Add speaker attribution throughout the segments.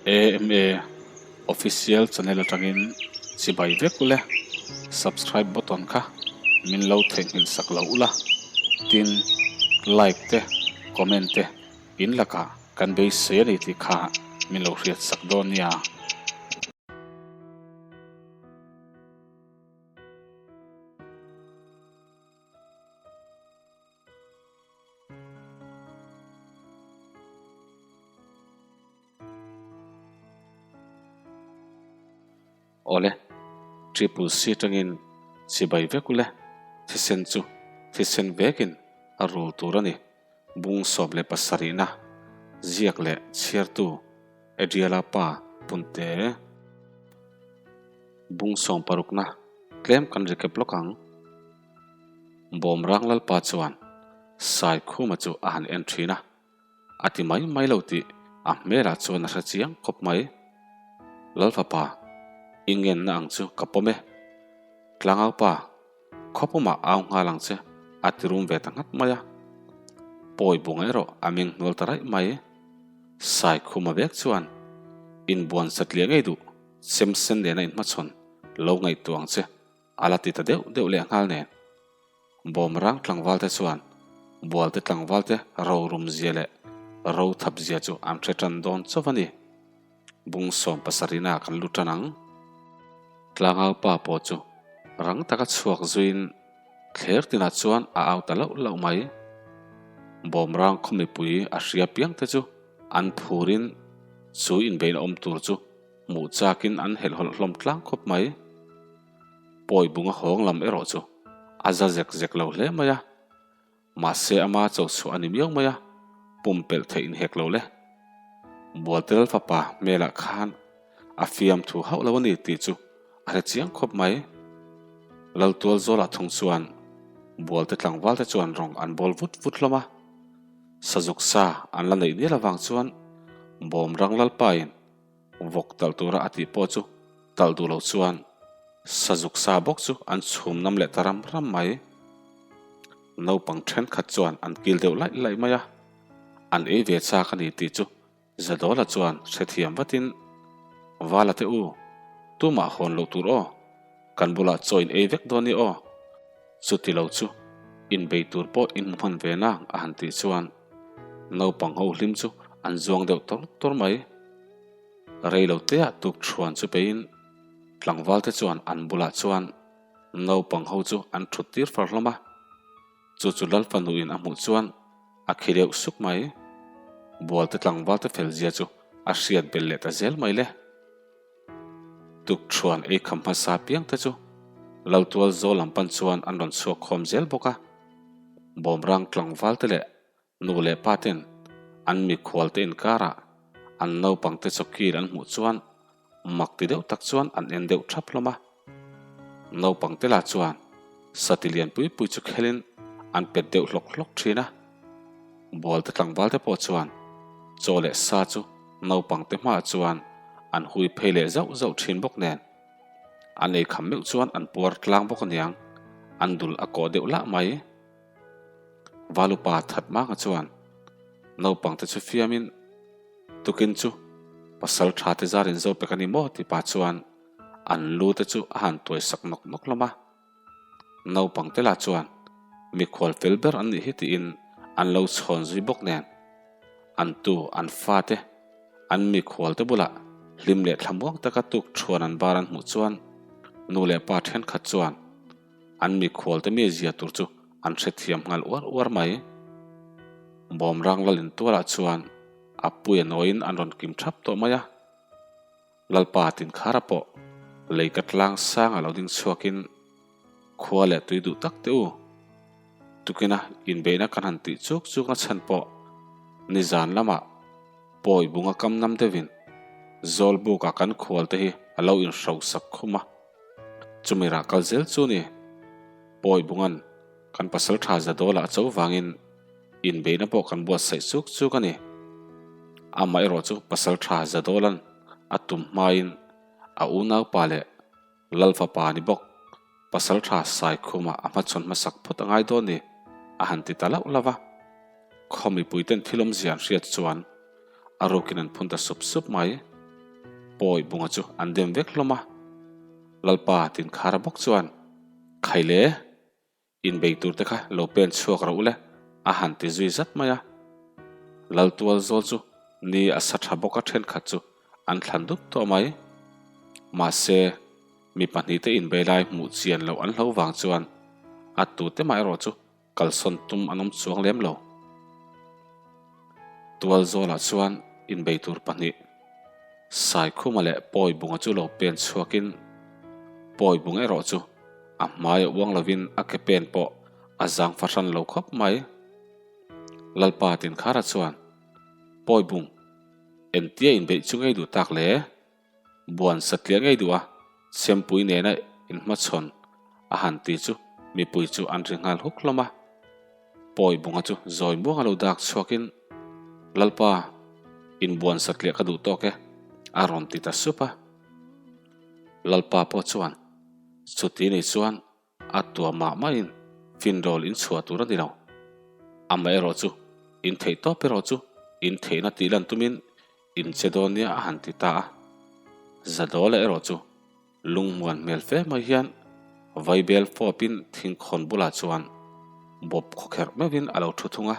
Speaker 1: AMA Official channel atangin chibai vek ule, subscribe button kha min lo theihnghilh sak lo ula, tin like te comment te in lakah kan beisei a ni tih kha min lo hriat sak dawn nia. Awle, Triple C atangin chibai vek ule, thisen chu thisen vekin a rul tur a ni. Bung 17na ziak leh chhiartu Adriela pa Punte. Bung 16na tlem kan recap lawk ang. Bawmrang Lalpa chuan Saikhuma chu a han en thin a, a ti mai mai lo tih a hmelah chuan a hre chiang khawp mai. Lalfapa, i ngenna ang chu ka pawm e. Tlangaupa, khawpumah au nghal ang che, a ti rum ve ta nghat mai a. Pawi bunga erawh a meng hnual ta raih mai. Saikhuma vek chuan inbuan satliah ngei duh, semsen nena inhmachhawn lo ngaihtuah ang che, A la ti ta deuh deuh leh nghal nen. Bawmrang tlangvalte chuan Bualte tlangvalte ro rum zia leh ro thap zia chu an hre tan dawn chauh a ni. Bung 17 ah kan lu tan ang. Tlangau pa pawh chu rang taka chhuak zuiin thler tinah chuan a au ta lauh lauh mai. Bawmrang khaw mipui a hria piang te chu an phurin chu inbeihna awm tur chu Hmuh chakin an helh hawlh hlawm tlang khawp mai. Pawi bunga hawng lam erawh chu a za zek zek lo hle mai a. Mahse ama cho chhuah a ni miau mai a, pumpelh theih inhek lo le. Bualtel fapa hmelah khan a fiam thu hauh lo a ni tih chu a hre chiang khawp mai. Laltual zawlah thung chuan Bualte tlangvalte chuan rawng an bawl vut vut hlawm a. Sazuk sa an la neih nial avang chuan Bawmrang Lalpain Vawk talh tura a tih pawh chu talh duh lo chuan sazuk sa bawk chu an chhum nam leh ta ram ram mai. Naupang thenkhat chuan an kil deuh laih laih mai a, an ei ve chak a ni tih chu Zadawla chuan hrethiam vatin, Vala te u, tumah hawn loh tur aw, kan bulah chaw in ei vek dawn ni aw, chuti lo chu inbei tur pawh in hmu hman ve nang a han tih chuan Naupang ho hlim chu an zuang deuh tawr tawr mai. Rei lo teah tuk thuan chu peiin tlangval te chuan an bulah chuan naupang ho chu an thut tir far hlawm a. Chu chu Lal fanuin a hmuh chuan a khi deuh suk mai. Bualte tlangval te fel zia chu a hriat belh leh ta zel mai le. Tuk thuan ei kham hmasa piang te chu Laltual zawl lam pan chuan an rawn chhuak khawm zel bawk a. Bawmrang tlangval te leh nu leh pa ten an mikhual te inkarah an naupang te chawkil an hmuh chuan mak ti deuh tak chuan an en deuh thap hlawm a. Naupang te lah chuan sati lian pui pui chu khelin an pet deuh hlawk hlawk thin a. Bualte tlangval te pawh chuan chaw leh sa chu naupang te hmaah chuan an hui phei leh zauh zauh thin bawk nen an ei kham meuh chuan an puar tlang bawk aniang an dul a kawh deuh lah mai. Valupa that manga chuan naupang te chu fiamin tukin chu pasal tha te zarin zo pek a ni maw tih pah chuan an lu te chu a han tuai sak nawk nawk hlawm a. Naupang te lah chuan mikhual fel ber an nih hi tiin an lo chhawn zui bawk nen an tu an fa te an mikhual te bulah hlim leh thlamuang taka tuk thuan an bar an hmuh chuan nu leh pa thenkhat chuan an mikhual te mi zia tur chu an hrethiam nghal uar uar mai. Bawmrang lalin tualah chuan a puia nawiin an rawn kim thap tawh mai a. Lalpa Tinkhara pawh lei ka tlang sanga lo ding chhuakin khua leh tui duh tak teh u. Tukina inbeihna kan han tih chuk chuk na chhan pawh nizan lamah pawi bunga kam nam deuhin Zawlbuka kan khual te hi a lo inhrosak khum a. Chumi rah kal zel chu ni. Pawi bungan kan pasal tha Zadawla a cho vangin inbeihna pawh kan buatsaih chuk chuk a ni. Amaherawh chu pasal tha Zadawlan a tum hmain a unaupa leh Lal fapa ni bawk pasal tha Saikhuma a hmachhawn hmasak phawt a ngai dawn ni a han ti ta lauh lauh a. Khaw mipuiten thil awmzia an hriat chuan a rukin an phun ta sup sup mai. Pawi bunga chu an dem vek hlawm a. Lalpa Tinkhara bawk chuan, Khai le! Inbei tur te kha lo pen chhuak rawh u le, a han ti zui zat mai a. Laltual zawl chu ni a sa tha bawk a thenkhat chu an thlan dup tawh mai. Mahse, mi pahnihte inbei lai hmuh chian loh an hlo vang chuan a tute mah erawh chu kalsawn tum an awm chuang lem lo. Tual zawlah chuan inbei tur pahnih Saikhuma leh Pawibunga chu lo pen chhuakin Pawibung erawh chu a hmai a uang lovin a ke pen pawh a zang fahran lo khawp mai. Lalpa Tinkhara chuan, Pawibung, entia inbeih chu ngei duh tak le? Buan satliah ngei duh a, chempui nena inhmachhawn a han ti chu mipui chu an ri nghal huk hlawm a. Pawibunga chu zawi muang a lo dak chhuakin, Lalpa, inbuan satliah ka duh tawk e, a rawn ti ta sup a. Lalpa pawh chuan, Chuti nei chuan a tua mah mahin finrawl in chhuah tur a ni lo. Amaherawh chu in theih tawp erawh chu in theihna tih lan tumin in che dawn nia a han ti ta a. Zadawla erawh chu lungmuan hmel fe mai hian vaibel fawpin thingkhawn bulah chuan bawp khawkherh meuhin a lo thu thung a.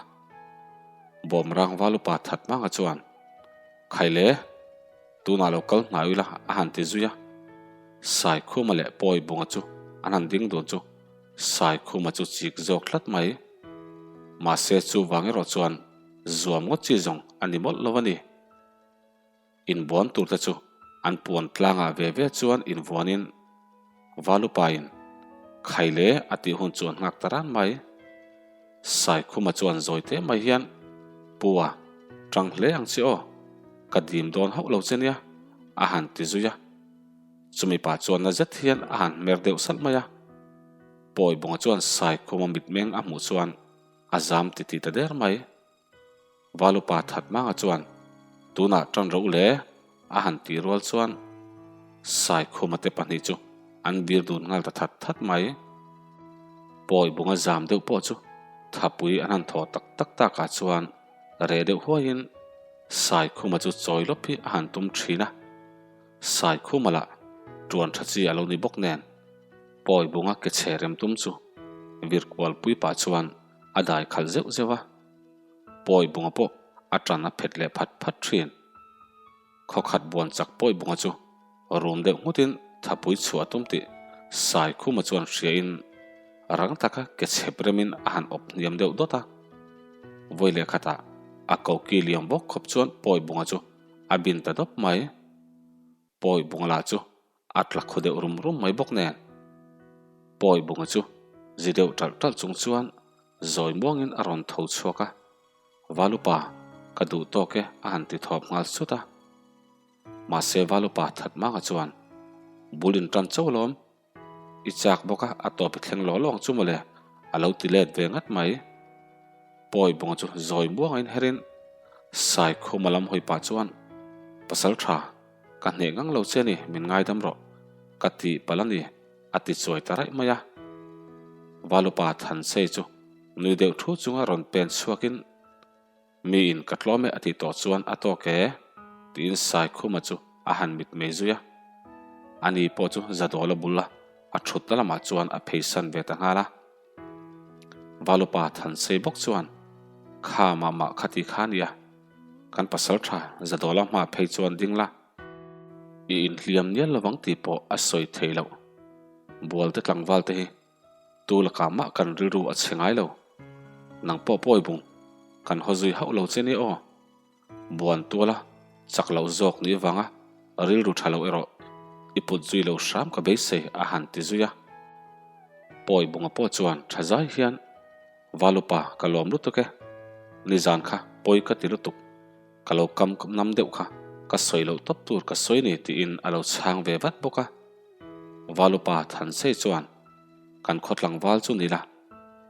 Speaker 1: Bawmrang valupa Thatmanga chuan, Khaile! Tunah lo kal hnai ula a han ti zui a, Saikhuma leh Pawibunga chu an han ding dun chu Saikhuma chu chik zawk tlat mai. Mahse chuvang erawh chuan zuam ngawt chi zawng a ni mawlh lo a ni. Inbuan tur te chu an puan tlangah ve ve chuan invuanin Valupain Khaile a tih hun chu an nghak ta ran mai. Saikhuma chuan zawi teh mai hian, Pua, tang hle ang che aw, ka dim dawn hauh lo che nia, a han ti zui a. Chumi pa chuan na zet hian a han hmer deuh salh mai a. Pawibunga chuan Saikhuma mitmeng a hmuh chuan a zam ti ti ta der mai. Valupa Thatmanga chuan, Tunah tan rawh u le, a han tih rual chuan Saikhuma te pahnih chu an bir dun nghal ta that that mai. Pawibunga zam deuh pawh chu thapui an han thaw tak tak takah chuan reh deuh huaiin Saikhuma chu chawi lawp hi a han tum thin a. Saikhuma lah tuan tha chi a lo ni bawk nen Pawibunga ke chhe rem tum chu virkualpui pah chuan a dai khalh zeuh zeuh a. Pawi bunga pawh a tan a phet leh phat phat thin. Khawkhat buan chak pawi bunga chu rum deuh nghutin thapui chhuah a tum tih Saikhuma chuan hriain rang taka ke chhep remin a han awp hniam deuh dawt a. Vawi leh khatah a koki liam bawk khawp chuan pawi bunga chu a bin ta dawp mai. Pawi bunga lah chu A tla khaw deuh rum rum mai bawk nen. Pawi bunga chu zi deuh ṭalh ṭalh chung chuan zawi muangin a rawn tho chhuak a, Valupa, ka duh tawk e a han ti thawp nghal sut a. Mahse Valupa that manga chuan, Bul in ṭan chauh alawm, i chak bawk a, a tawp i thleng lawh lawh ang chu mawle, a lo ti let ve ngat mai. Pawi bunga chu zawi muanga inherin Saikhuma lam hawi pah chuan, Pasal ṭha, Ka hneh ngang lo che ni, min ngaidam rawh, ka ti palh a ni, a ti chuai ta raih mai a. Valupa Thansei chu nui deuh thu chunga rawn pen chhuakin, Miin ka tlawm e a tih tawh chuan a tawk e, tiin Saikhuma chu a han mitmei zui a. Ani pawh chu Zadawla bula a thutna lamah chuan a pheisan ve ta nghal a. Valupa Thansei bawk chuan, Kha mah mah kha ti kha nia, kan pasal tha Zadawla hma phei chuan ding la, i inhliam nial lovang tih pawh a sawi thei loh. Bualte tlangval te hi tu lakah mah kan rilru a chhe ngai lo. Nang pawh pawi bung, kan haw zui hauh lo che nia aw. Buan tuala chak loh zawk ni vanga rilru tha lo erawh i put zui lo hram ka beisei a han ti zui a. Pawi bunga pawh chuan tha zai hian Valupa ka lawm lutuk e, nizan kha pawi ka ti lutuk, ka lo kam nam deuh kha ka sawi loh tawp tur ka sawi ni tiin a lo chhang ve vat bawk a. Valupa Thansei chuan kan khaw tlangval chu ni la,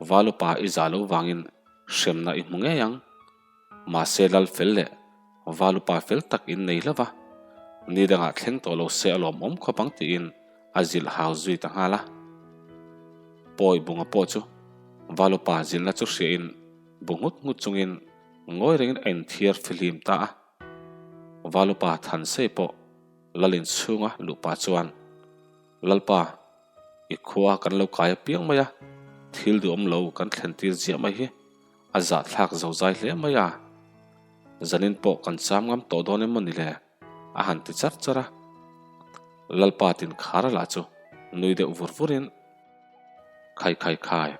Speaker 1: Valupa i za lo vangin hremna i hmu ngei ang. Mahse lal fel leh valupa fel tak in nei hlauh va, ni dangah thleng tawh lo se a lawmawm khawp ang tiin a zilh hau zui ta nghal a. Pawi bunga pawh chu valupa zilhna chu hriain bu nghut nghut chungin ngawi rengin a inthiar fihlim ta a. Valupa Thansei pawh. Lalin chhunga luh pah chuan, Lalpa, i khua kan lo kai apiang mai a, thil duhawm lo kan thlen tir ziah mai hi a zahthlak zozai hle mai a, zanin pawh kan cham ngam tawh dawn em maw ni le? a han ti char char a. Lalpa tin khar a lah chu nui deuh vur vurin, Khai khai khai,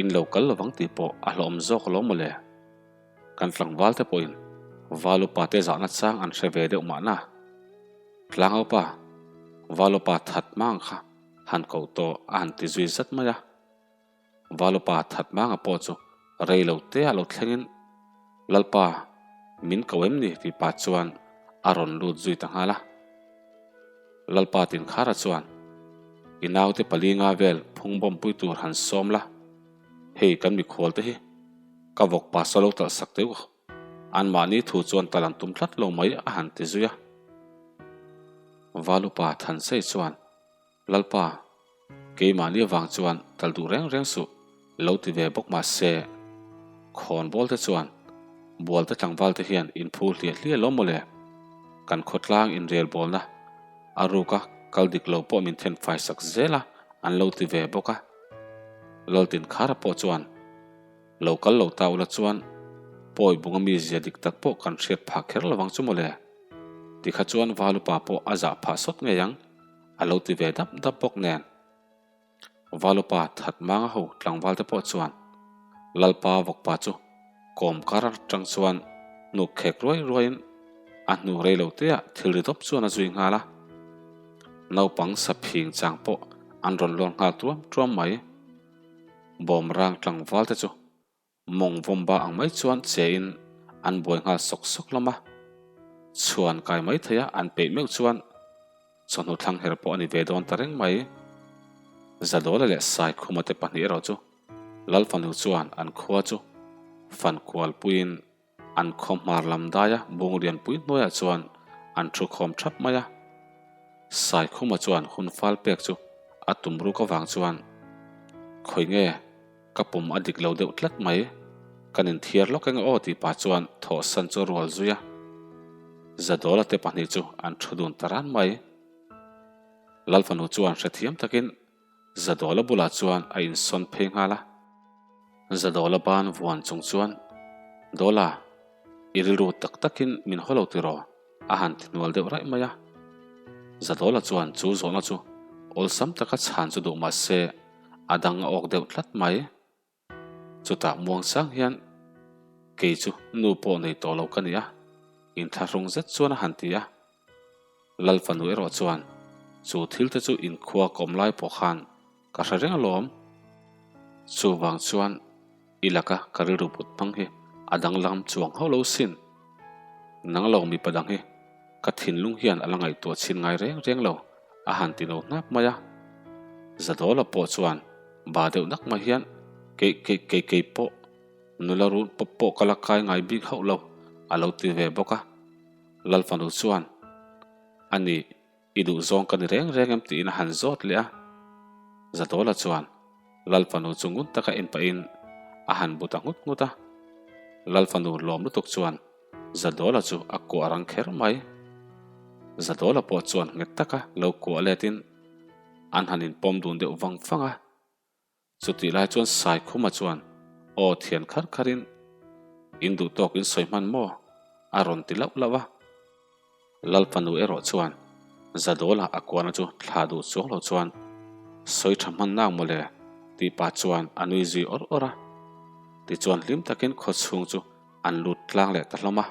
Speaker 1: in lo kal lovang tih pawh a hlawhawm zawk alawm maw le? Kan tlangval te pawhin Val upa te zahna chang an hre ve deuh mahna. Tlangaupa, Val upa that mang kha han ko tawh a han ti zui zat mai a. Val upa that manga pawh chu rei lo te a lo thlengin Lalpa min ko em ni tih pah chuan a rawn lut zui ta nghal a. Lalpa Tinkhara chuan i naute palinga vel phungbawmpui tur han sawm la, hei kan mikhual te hi ka vawk pa saw lo talh sak teuh anmahni thu chuan tal an tum tlat lo mai a han ti zui a. Val upa Thansei chuan Lalpa, keimahni avang chuan tal duh reng reng suh lo ti ve bawk mah se, khawnbawl te chuan bualte tlangval te hian inphu hliah hliah lo mawle, kan khawtlang inrelbawlna a ruka kal dik lo pawh min then fai sak zel a an lo ti ve bawk a. Laltinkhara pawh chuan lo kal lo ta ula chuan pawi bunga mi zia dik tak pawh kan hriat phah kher lovang chu mawle, tikha chuan Valupa pawh a zah phah sawt ngei ang. A lo ti ve dap dap bawk nen. Valupa that manga ho tlangval te pawh chuan Lalpa vawkpa chu kawm kar atang chuan hnuk khek ruai ruaiin a hnu rei lo te ah thil ri dawp chuan a zui nghal a. Naupang saphing chang pawh an rawn luan nghal tuam tuam mai. Bawmrang tlangval te chu Mawng vawmba ang mai chuan che in an buai nghal sawk sawk hlawm a, chhuan kai mai thei a an peih meuh chuan chawhnu thlang her pawh a ni ve dawn ta reng mai. Zadawla leh Saikhuma te pahnih erawh chu Lalfanu chuan an khua chu fan kual puiin An khaw hmar lam daia bung lianpui hnuaiah chuan an thu khawm thap mai a. Saikhuma chuan hun fal pek chu a tum ruk avang chuan, Khawi nge, ka pum a dik lo deuh tlat mai, kan inthiar lawk eng aw tih pah chuan thawhsan chu a rual zui a. Zadawla te pahnih chu an thu dun ta ran mai. Lalfanu chuan hrethiam takin Zadawla bulah chuan a insawn phei nghal a. Zadawla ban vuan chung chuan, Dawla, i rilru tak takin min haw lo tiraw? a han ti hnual deuh raih mai a. Zadawla chuan chu zawhna chu awlsam taka chhan chu duh mah se a dang a awk deuh tlat mai. Chutah muang sang hian, Kei chu nu pawh nei tawh lo ka ni a, inthlahrung zet chuan a han ti a. Lal fanu erawh chuan, Chu thil te chu inkhua ka awm lai pawh khan ka hre reng alawm. Chuvang chuan i laka ka rilru put hmang hi a danglam chuang hauh lo sin. Nang lo mipa dang hi ka thinlung hian a la ngaihtuah chhin ngai reng reng lo a han ti no hnap mai a. Zadawla pawh chuan ba deuh nak mai hian kei kei kei kei pawh nula run pawp pawh ka la kai ngai bik hauh lo a lo ti ve bawk a. Lalfanu chuan a ni i duh zawng ka ni reng reng em tiin a han zawt leh a. Zadawla chuan Lalfanu chu ngun taka en pahin a han bu ta nghut nghut a. Lalfanu lawm lutuk chuan Zadawla chu a kuah rang kher mai. Zadawla pawh chuan nghet taka lo kuah letin an han inpawm dun deuh vang vang a. Chutih lai chuan Saikhuma chuan aw thian khar kharin, In duh tawk in sawi hman maw? a rawn ti lauh lauh a. Lalfanu erawh chuan Zadawla a kuahna chu thla duh chuang lo chuan, Sawi tha hman nang mawle, tih pah chuan a nui zui awr awr a. Tichuan hlim takin khaw chhung chu an lut tlang leh ta hlawm a.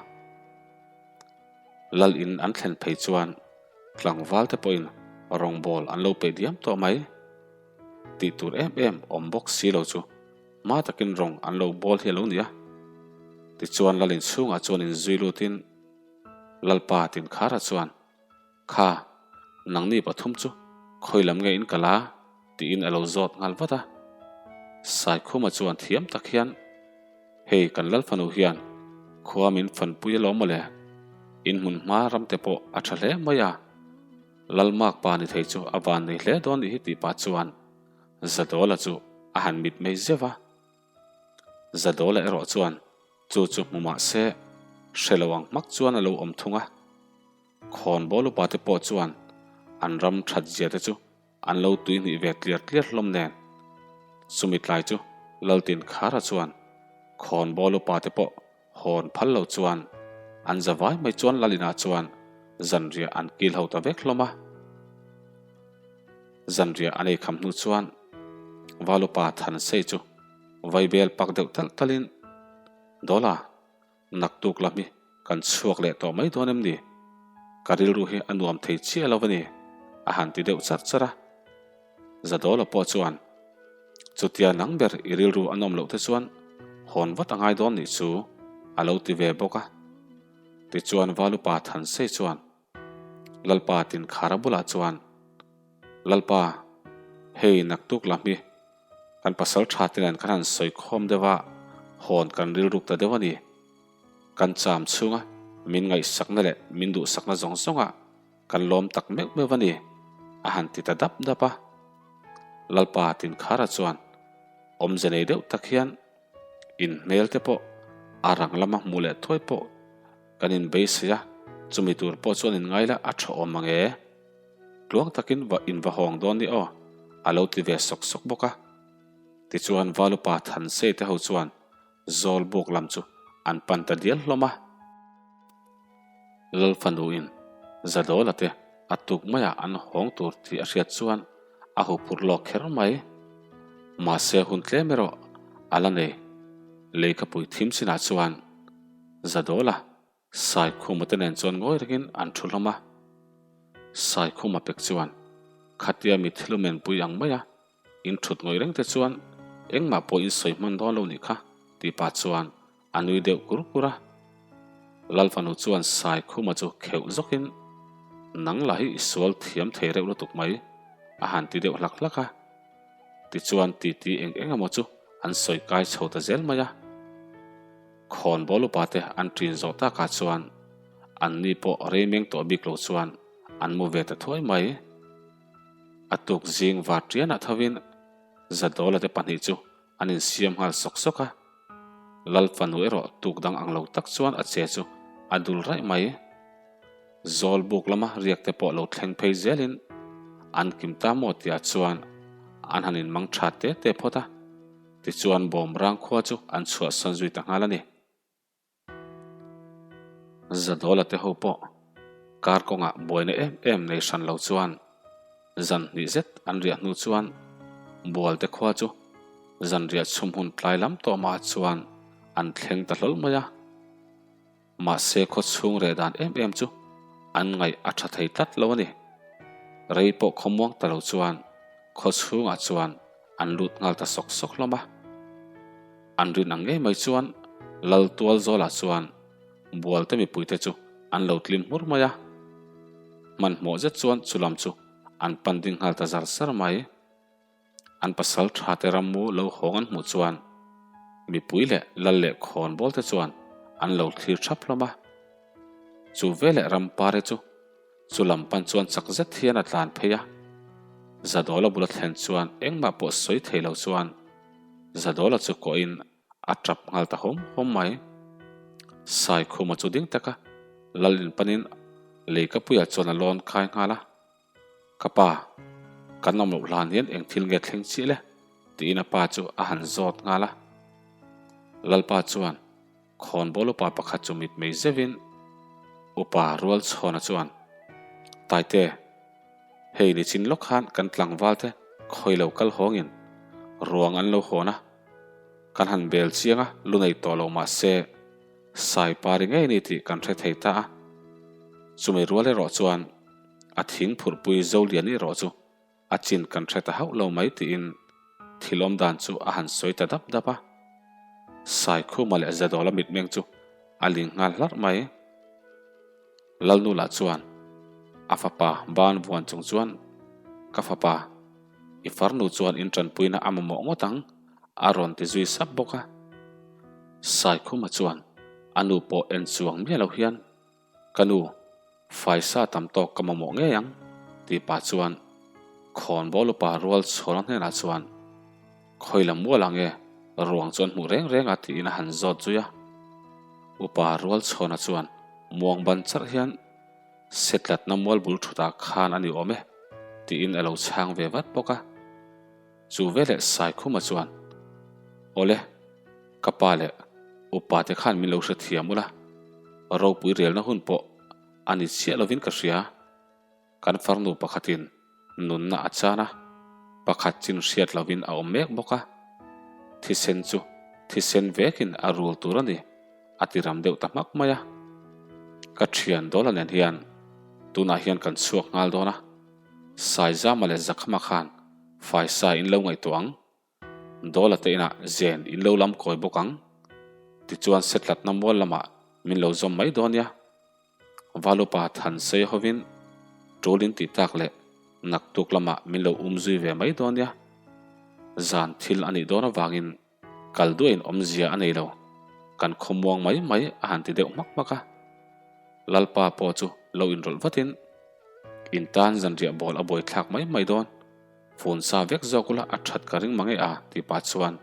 Speaker 1: Lal in an thlen phei chuan tlangval te pawhin rawngbawl an lo peih diam tawh mai. Tih tur em em awm bawk si lo chu hma takin rawng an lo bawl hi a lo ni a. Tichuan lal in chhungah chuan inzui lutin Lalpa Tinkhara chuan, Kha, nangni pathum chu khawi lam nge in kal a? tiin a lo zawt nghal vat a. Saikhuma chuan thiam tak hian, Hei kan Lalfanu hian khua min fanpui alawm mawle, in hmun hma ram te pawh a tha hle mai a, Lalmak pa ni thei chu a van nei hle dawn nih hi tih pah chuan Zadawla chu a han mit mai zeuh a. Zadawla erawh chuan chu chu hmu mah se hre lo ang hmak chuan a lo awm thung a. Khawnbawl upa te pawh chuan an ram that zia te chu an lo tuihnih ve tliar tliar hlawm nen. Chumi tlai chu Laltin Khara chuan khawnbawl upa te pawh hawn phal lo chuan an zavai mai chuan Lalina chuan zanriah an kil ho ta vek hlawm a. Zanriah an ei kham hnu chuan Valupa Thansei chu vaibel pak deuh talh talhin, Dawla, Naktuk lam hi kan chhuak leh tawh mai dawn em ni? Ka rilru hi a nuam thei chiah lo a ni, a han ti deuh charh charh a. Zadawla pawh chuan, Chutia nang ber i rilru a nawm loh te chuan hawn vat a ngai dawn nih chu, a lo ti ve bawk a. Tichuan Valupa Thansei chuan Lalpa Tinkhara bulah chuan, Lalpa, hei naktuk lam hi Kan pasal tha te nen kan han sawi khawm deuh a, hawn kan rilruk ta deuh a ni. Kan cham chhunga min ngaihsakna leh min duhsakna zawng zawnga kan lawm tak meuh meuh a ni, a han ti ta dap dap a. Lalpa Tinkhara chuan awmze nei deuh tak hian in hmel te pawh a rang lama hmuh leh thuai pawh kan inbeisei a, chumi tur pawh chuan inngai la a tha awm ang e. Tluang takin va in va hawng dawn ni aw, a lo ti ve sawk sawk bawk a. Tichuan Valupa Thansei te ho chuan zawl buk lam chu an pan ta dial hlawm a. Lal fanuin Zadawla te a tuk maiah an hawng tur tih a hriat chuan a huphurh lawk kher mai. Mahse hun tlem erawh a la nei. Leikapui thim chinah chuan Zadawla Saikhuma te nen chuan ngawi rengin an thu hlawm a. Saikhuma pek chuan, Khatia mi thil menpui ang maia in thut ngawih reng te chuan engmah pawh in sawi hman dawn lo nih kha, tih pah chuan a nui deuh kur kur a. Lalfanu chuan Saikhuma chu kheuh zawkin, Nang lah hi i sual thiam thei reuh lutuk mai, a han ti deuh hlak hlak a. Tichuan titi eng eng emaw chu an sawi kai chho ta zel mai a. Khawnbawl upate an ṭin zawh takah chuan anni pawh rei meng tawh bik lo chuan an mu ve ta thuai mai. A tuk zing var ṭianah thovin Zadawla te pahnih chu an insiam nghal sawk sawk a. Lal fanu erawh tuk dang ang lo tak chuan a che chu a dul raih mai. Zawl buk lama riak te pawh lo thleng phei zelin an kim ta maw tihah chuan an han inmang ṭha te te phawt a. Tichuan Bawmrang khua chu an chhuahsan zui ta nghal a ni. Zadawla te ho pawh kar kawngah buaina em em nei hran lo chuan zan hnih zet an riah hnu chuan Bualte khua chu zan riah chhum hun tlai lam tawh mah chuan an thleng ta hlawl mai a. Mahse khaw chhung reh dan em em chu an ngaih a tha thei tlat lo a ni. Rei pawh khaw muang ta lo chuan khaw chhungah chuan an lut nghal ta sawk sawk hlawm a. An rin ang ngei mai chuan Lal tual zawlah chuan Bualte mipuite chu an lo tlim hmur mai a. Hmanhmawh zet chuan chulam chu an pan ding nghal ta zar zar mai. An pasal tha te rammu lo hawng an hmuh chuan mipui leh lal leh khawnbawl te chuan an lo thlir thap hlawm a. Chu veleh rampare chu chu lam pan chuan chak zet hian a tlan phei a. Zadawla bula thlen chuan engmah pawh sawi thei lo chuan Zadawla chu kawhin a tap nghal ta hawm hawm mai. Saikhuma chu ding taka lal in panin leikapuiah chuan a lawn khai nghal a. Ka pa, kan awm loh hlan hian eng thil nge thleng chiah le? tiin a pa chu a han zawt nghal a. Lalpa chuan khawnbawl upa pakhat chu mitmei zeuhin Upa Rualchhawna chuan, Taite, hei nichin lawk khan kan tlangval te khawi lo kal hawngin ruang an lo hawn a, kan han bel chiang a, lu nei tawh lo mah se Saipari ngei ni tih kan hre thei ta a. Chumi rual erawh chuan A thing phurhpui Zolian erawh chu a chin kan hre ta hauh lo mai tiin thil awm dan chu a han sawi ta dap dap a. Saikhuma leh Zadawla mitmeng chu a ling nghal hlarh mai. Lalnula chuan a fapa ban vuan chung chuan, Ka fapa, i farnu chuan in tanpuina a mamawh ngawt ang, a rawn ti zui sap bawk a. Saikhuma chuan a nu pawh en chuang miah lo hian, Ka nu, faisa tam tawk ka mamawh ngei ang, tih pah chuan khawnbawl upa rual chhuahna hnenah chuan khawi lam mual ang e, ruang chuan hmuh reng reng a tiin a han zawt zui a. Upa rual chhuahna chuan muang ban charh hian. Setlatna mual bul thutah khan a ni awm e, tiin a lo chhang ve vat bawk a. Chu veleh Saikhuma chuan, Awle, ka pa leh upa te khan min lo hrethiam ula, ropui relna hun pawh a ni chiah lovin ka hria. Kan farnu pakhatin nunna a chan a, pakhat chin hriat lovin a awm mek bawk a. Thisen chu thisen vekin a rul tur a ni, a ti ram deuh ta hmak mai a. Ka thian Dawla nen hian tunah hian kan chhuak nghal dawn a, Saizama leh Zakhama khan faisa in lo ngaihtuah ang. Dawla te inah zen in lo lam kawi bawk ang. Tichuan setlatna mual lamah min lo zawm mai dawn nia. Valupa than sei hovin tul in tih tak leh naktuk lamah min lo um zui ve mai dawn nia. Zan thil a nih dawn avangin kal duahin awmzia a nei lo. Kan khawmuang mai mai a han ti deuh hmak hmak a. Lalpa pawh chu lo inrawlh vatin in tan zanriah bawl a buaithlak mai mai dawn. Phone sa vek zawk ula a that ka ring mang e a ti pah chuan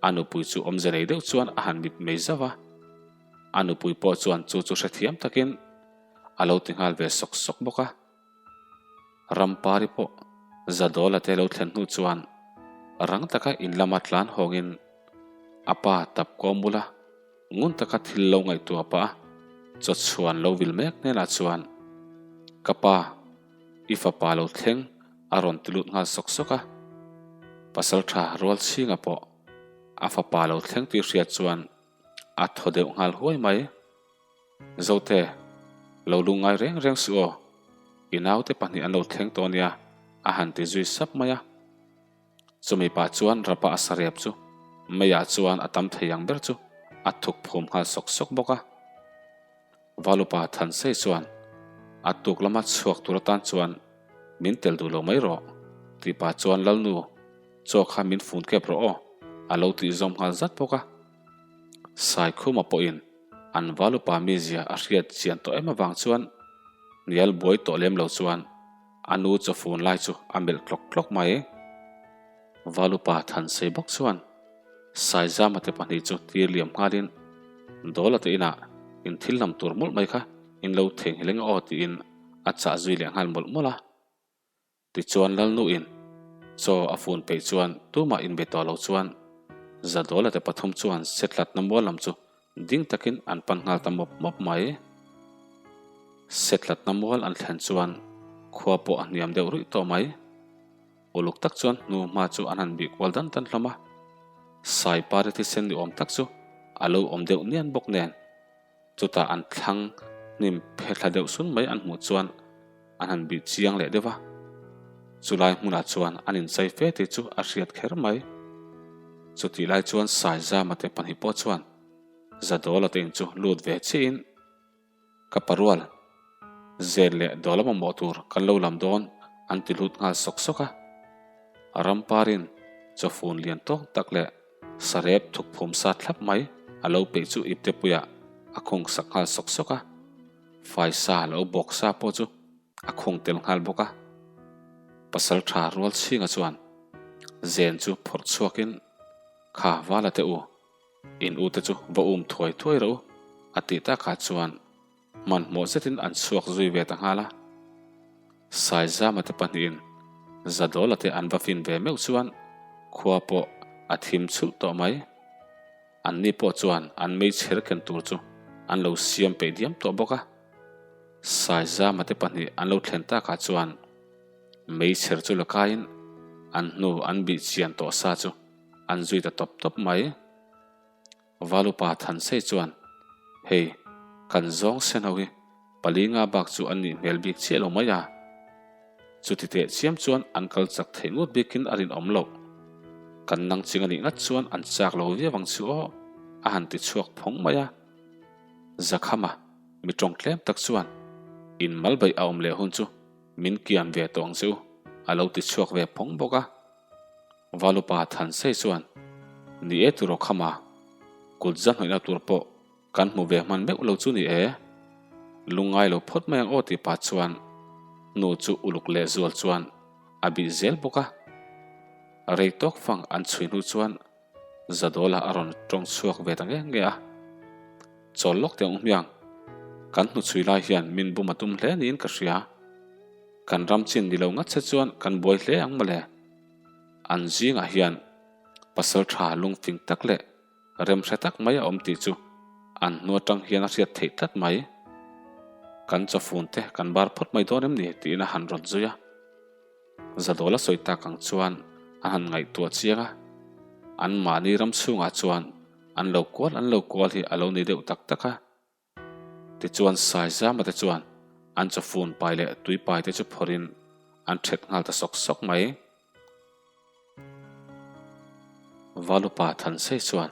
Speaker 1: a nupui chu awmze nei deuh chuan a han mit mei zauh a. A nupui pawh chuan chu chu hrethiam takin a lo ti nghal ve sawk sawk bawk a. Rampari pawh Zadawla te lo thlen hnu chuan rang taka in lama tlan hawngin a pa tap kawm bula ngun taka thil lo ngaihtuah pah a chawchhuan lo vil mek hnenah chuan ka pa I fapa lo thleng a rawn ti lut nghal sawk sawk a. Pasaltha Rualchhinga pawh a fapa lo thleng tih hriat chuan a thaw deuh nghal huai mai. Zote, lo lungngai reng reng suh aw, i naute pahnih an lo thleng tawh nia a han ti zui sap mai a. Chumi pah chuan rapa a sarep chu meiah chuan a tam thei ang ber chu a thuk phum nghal sawk sawk bawk a. Valupa Thansei chuan a tuk lama chhuak tur atan chuan min tel duh lo mai rawh tih pah chuan Lalnu chaw kha min fun kep rawh aw a lo tih zawm nghal zat bawk a. Saikhuma pawhin an Valupa mizia a hriat chian tawh em avang chuan hnial buai tawh lem lo chuan a nu chaw fun lai chu a melh tlawk tlawk mai. Valupa Thansei bawk chuan Saizama te pahnih chu tir liam nghalin Dawla te inah in thil lam tur mawlh mai kha in lo theihnghilh eng aw tiin a chah zui leh nghal mawlh mawlh a. Tichuan Lalnuin chaw a fun peih chuan tumah inbe tawh lo chuan Zadawla te pathum chuan Setlatna mual lam chu ding takin an pan nghal ta mawp mawp mai. Setlatna mual an thlen chuan khua pawh a hniam deuh ruih tawh mai. Uluk tak chuan hnu hma chu an han bih kual dan dan hlawm a, Saipari thisen ni awm tak chu a lo awm deuh nian bawk nen, chutah an thlang hnim phe thla deuh sun mai an hmuh chuan an han bih chiang leh deuh a, chulai hmunah chuan an inchai fe tih chu a hriat kher mai. Chutih lai chuan Saizama te pahnih pawh chuan Zadawla te in chu lut ve chiahin, Ka parual, zen leh dawla mamawh tur kan lo lam dawn an ti lut nghal sawk sawk a. Ramparin chawfun lian tawk tak leh sarep thukphum sa thlap mai a lo peih chu iptepuiah a khung sak nghal sawk sawk a. Faisa lo bawk sa pawh chu a khung tel nghal bawk a. Pasal tha rual chhinga chuan zen chu phawrh chhuakin kha vala teh u. In ute chu va um thuai thuai rawh u, a tih takah chuan hmanhmawh zetin an chhuak zui ve ta nghal a. Saizama te pahnihin Zadawla te an va fin ve meuh chuan khua pawh a thim chhulh tawh mai. Anni pawh chuan an meichher ken tur chu an lo siam peih diam tawh bawk a. Saizama te pahnih an lo thlen takah chuan meichher chu la kaiin an hnu an bih chian tawh sa chu An zui ta tawp tawp mai. Valupa Thansei chuan, Hei, kan zawng sen ho hi pali nga bak chu an nih hmel bik chiah lo mai a. Chuti teh chiam chuan an kal chak theih ngut bikin a rinawm loh. Kan nang ching a nih ngat chuan an chak lo viau ang chu aw, a han ti chhuak phawng mai a. Zakhama mi tawng tlem tak chuan, In malbeih a awm leh hun chu min kiam ve tawh ang che u, a lo ti chhuak ve phawng bawk a. Valupa Thansei chuan, Ni e turaw khama, kut za hnawihna tur pawh kan hmu ve hman meuh lo chu ni e. Lungngai lo phawt mai ang aw tih pah chuan nu chu uluk leh zual chuan a bih zel bawk a. Rei tawk fang an chhui hnu chuan Zadawla a rawn tawng chhuak ve ta nge nge a. Chawl lawk teh ang hmiang. Kan hnuchhui lai hian min bum a tum hle niin ka hria. Kan ram chin ni lo ngat che chuan kan buai hle ang mawle. An zingah hian pasal tha lungfing tak leh remhre tak mai a awm tih chu an hnu atang hian a hriat theih tlat mai. Kan chawfun te kan bar phawt mai dawn em ni tiin a han rawt zui a. Zadawla sawi tak ang chuan a han ngaihtuah chiang a, anmahni ram chhungah chuan an lo kual an lo kual hi a lo ni deuh tak tak a. Tichuan Saizama te chuan an chawfun pai leh tui pai te chu phawrhin an ṭhet nghal ta sawk sawk mai. Valupa Thansei chuan,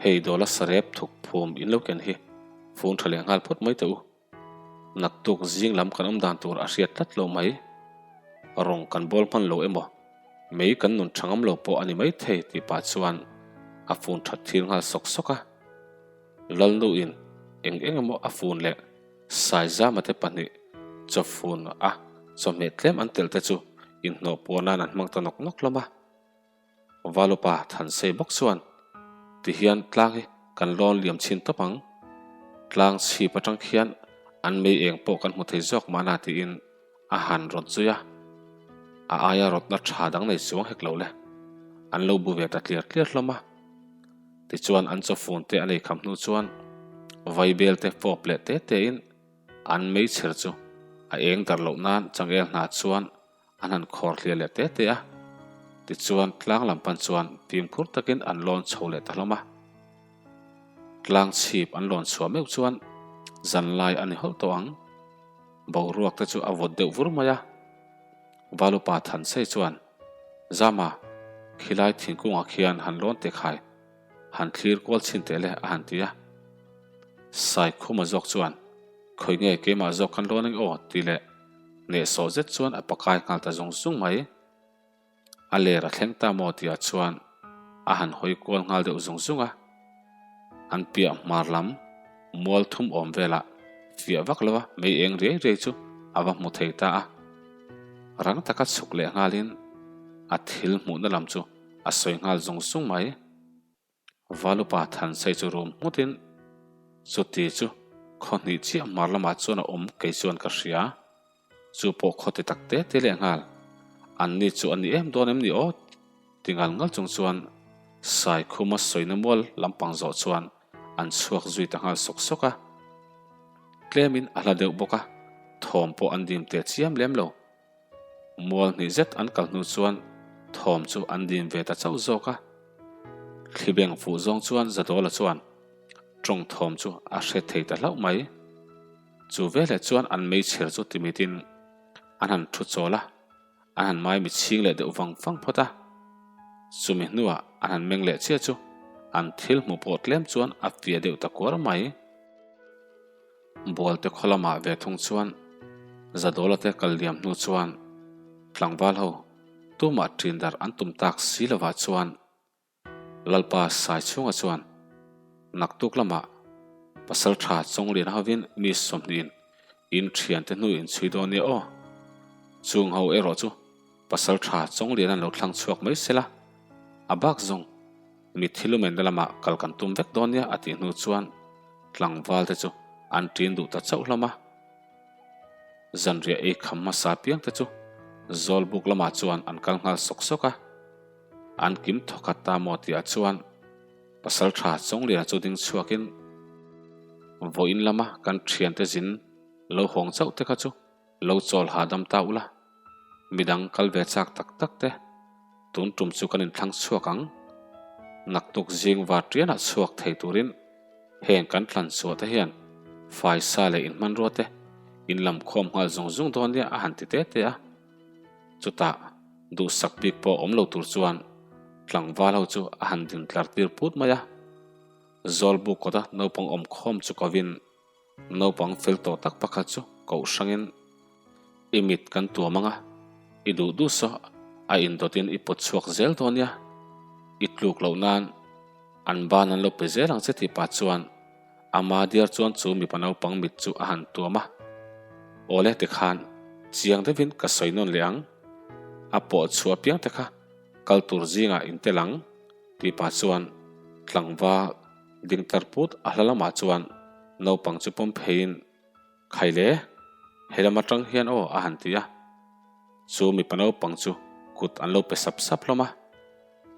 Speaker 1: Hei Dawla sarep thuk phum in lo ken hi fun ṭha leh nghal phawt mai teh u. Naktuk zing lam kan awm dan tur a hriat tlat lo mai. Rawng kan bawl hman lo emaw, mei kan nun tha ngam lo pawh a ni mai thei tih pah chuan a fun that thil nghal sawk sawk a. Lalnuin eng eng emaw a fun leh Saizama te pahnih chawfun a chawhmeh tlem an telh te chu inhnawh puan nan an hmang ta nawk nawk hlawm a. Valupa Thansei bawk chuan, Tihian tlang hi kan lawn liam chhin tawp ang. Tlang chhip atang khian an mei eng pawh kan hmu thei zawk mahna tiin a han rawt zui a. A aia rawtna tha dang nei chuang hek lo le. An lo bu ve ta tliar tliar hlawm a. Tichuan an chawfun te an ei kham hnu chuan vaibel te fawp leh te tein an meichher chu a eng darh loh nan changel hna chuan An han khawr hliah leh te te a, tichuan tlang lam pan chuan fimkhur takin an lawn chho leh ta hlawm a. Tlang chhip an lawn chhuah meuh chuan zanlai a ni hawlh tawh ang. Boruak te chu a vawt deuh vur mai a. Valupa Thansei chuan, Zama, khilai thingkungah khian han lawn teh khai, han thlir kual chhin teh le a han ti a. Saikhuma zawk chuan, Khawi nge keimah zawk kan lawn ang aw ti leh Hnehsawh zet chuan a pakai nghal ta zung zung mai. A ler a thleng ta maw tihah chuan a han hawi kual nghal deuh zung zung a. An piah hmar lam mual thum awm velah fiah vak lova mei eng riai riai chu a va hmu thei ta a. Rang taka chhuk leh nghalin a thil hmuhna lam chu a sawi nghal zung zung mai. Valupa Thansei chu rum nghutin, Chuti chu khaw hnih chiah hmar lamah chuan a awm kei chuan ka hria. Chu pawh khaw ti tak te te leh nghal. An ni chu a ni em dawn em ni aw? ti ngal ngal chung chuan Saikhuma sawina mual lampang zawh chuan an chhuak zui ta nghal sawk sawk a. Tlemin a hla deuh bawk a, thawm pawh an dim teh chiam lem lo. Mual hnih zet an kal hnu chuan thawm chu an dim ve ta chauh zawk a. Thlibeng fuh zawng chuan Zadawla chuan tawng thawm chu a hre thei ta hlauh mai. Chu veleh chuan an meichher chu timitin an han thu chawl a, an han mai mitchhing leh deuh vang vang phawt a. Chumi hnuah an han meng leh chiah chu an thil hmuh pawh tlem chuan a fiah deuh ta kuar mai. Bualte khaw lamah ve thung chuan Zadawla te kal liam hnu chuan tlangval ho tumah ṭin darh an tum tak si lovah chuan Lalpa Saichhunga chuan naktuk lamah Pasalṭha Chawnglian hovin mi sawmhnihin in ṭhiante hnu in chhui dawn nia aw. Chung ho erawh chu Pasalṭha Chawnglian an lo thlang chhuak mai sela a bak zawng Mitthi lumenna lamah kal kan tum vek dawn nia a tih hnu chuan tlangval te chu an ṭin duh ta chauh hlawm a. Zanriah ei kham hmasa piang te chu Zawlbuk lamah chuan an kal nghal sawk sawk a. An kim thawkhat ta maw tihah chuan Pasalṭha Chawngliana chu ding chhuakin vawiin lama kan ṭhiante zin lo hawng chauh te kha chu lo chawl hahdam ta ula. Midang kal ve chak tak tak te, tun tum chu kan inthlang chhuak ang. Naktuk zing var tianah chhuak thei turin heng kan thlan chhuah te hian faisa leh inhmanrua te in lam khawm nghal zung zung dawn nia a han ti te te a. Chutah duhsak bik pawh awm lo tur chuan tlangval ho chu a han din tlar tir put mai a. Zawlbuk kawta naupang awm khawm chu kovin Naupang fel tawh tak pakhat chu koh hrangin i mit kan tuam ang a, i duh duh saw a indawtin i pawt chhuak zel dawn nia, i tluk loh nan an ban an lo pe zel ang che tih pah chuan ama diar chuan chu mipa naupang mit chu a han tuam a. Awle tikhan chiang deuhin ka sawi nawn leh ang, a pawh chhuah piang te kha kal tur zingah in tel ang tih pah chuan tlangval Dingtar put a hla lamah chuan naupang chu pawm pheiin Khai le, he lam atang hian aw a han ti a. Chu mipa naupang chu kut an lo pe sap sap hlawm a.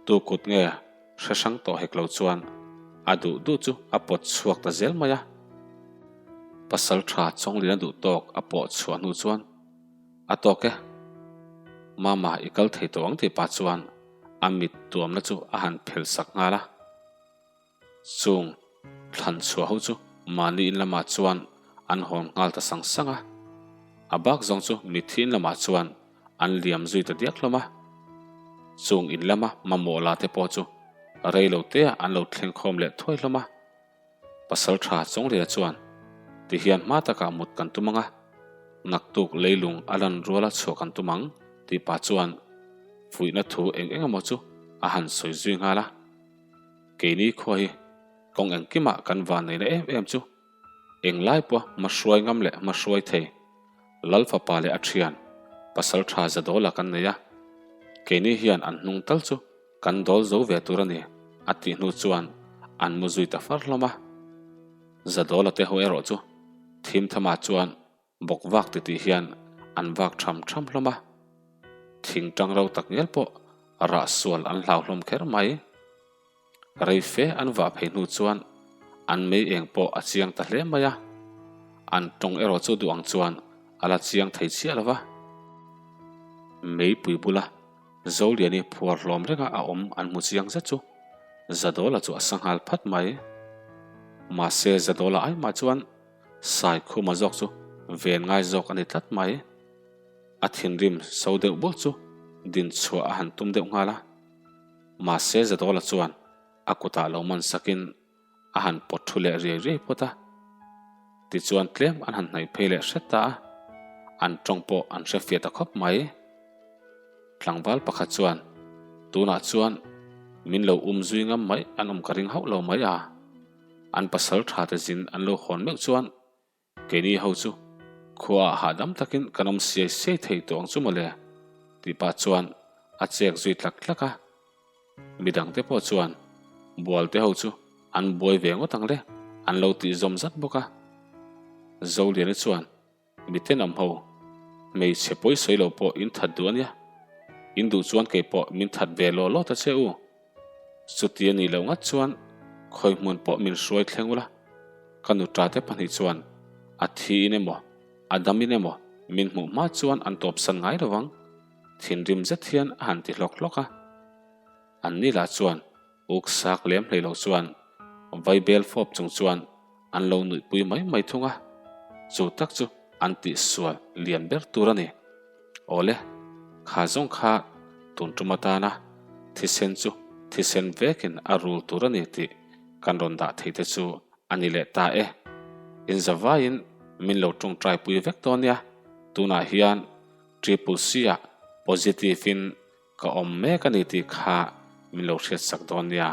Speaker 1: Tu kut nge hre hrang tawh hek lo chuan a duh duh chu a pawt chhuak ta zel mai a. Pasal tha Chawnglina duh tawk a pawh chhuah hnu chuan a tawk e. Mama i kal thei tawh ang tih pah chuan a mit tuamna chu a han phel sak nghal a. Chung thlan chhuah ho chu mahni in lamah chuan an hawn nghal ta sang sang a. A bak zawng chu mitthi in lamah chuan an liam zui ta diak hlawm a. Chung in lama mamawh la te pawh chu rei lo te ah an lo thleng khawm leh thuai hlawm a. Pasal tha Chawnglia chuan ti hian hma takah mut kan tum ang a, naktuk leilung a lan ruala chhuah kan tum ang tih pah chuan fuihna thu eng eng emaw chu a han sawi zui nghal a. Keini khua hi kawng engkimah kan van neihna em em chu englai pawh hmahruai ngam leh hmahruai thei Lal fapa leh a thian pasal tha Zadawla kan nei a, keini hian an hnung tal chu kan dawl zo ve tur a ni a tih hnu chuan an mu zui ta far hlawm a. Zadawla te ho erawh chu thim thamah chuan Bawk vak ti tih hian an vak tham tham hlawm a, thing tang ro tak ngial pawh rah sual an hlau hlawm kher mai. Rei fe an vah phei hnu chuan an mei eng pawh a chiang ta hle mai a, an tawng erawh chu duh ang chuan a la chiang thei chiah lo va. Meipui bula Zoliani phuar hlawm renga a awm an hmu chiang zet chu Zadawla chu a sanghal phat mai. Mahse Zadawla aimah chuan Saikhuma zawk chu ven ngai zawk a ni tlat mai. A thinrim so deuh bul chu din chhuah a han tum deuh nghal a. Mahse Zadawla chuan a kutah lo man sakin a han pawt thu leh riai riai phawt a. Tichuan tlem an han hnaih phei leh hret ta a, an tawng pawh an hre fiah ta khawp mai. Tlangval pakhat chuan, Tunah chuan min lo um zui ngam mai an awm ka ring hauh lo mai a. An pasal tha te zin an lo hawn meuh chuan keini ho chu khua ah hahdam takin kan awm siai siai thei tawh ang chu mawle tih pah chuan a chek zui tlak tlak a. Midang te pawh chuan bual te ho chu an buai ve ngawt ang le an lo tih zawm zat bawk a. Zoliani chuan Miten awm ho, hmeichhe pawi sawi lo pawh in that duh a nia. In duh chuan kei pawh min that ve law law ta che u. Chuti a nih loh ngat chuan khawi hmun pawh min hruai thleng ula. Ka nuta te pahnih chuan a thi in emaw, a dam in emaw min hmuh hma chuan an tawpsan ngai lo vang. Thinrim zet hian a han ti hlawk hlawk a. Anni lah chuan uk sak lem hlei lo chuan vaibel fawp chung chuan an lo nuihpui mai mai thung a, chu tak chu an tihsual lian ber tur a ni. Awle, kha zawng kha tun tum atana thisen chu thisen vekin a rul tur a ni tih kan rawn dah thei te chu a ni leh ta e. Inzavaiin min lo tawngtai pui vek dawn nia, tunah hian Triple C-ah positive-in ka awm mek a ni tih kha min lo hriatsak dawn nia.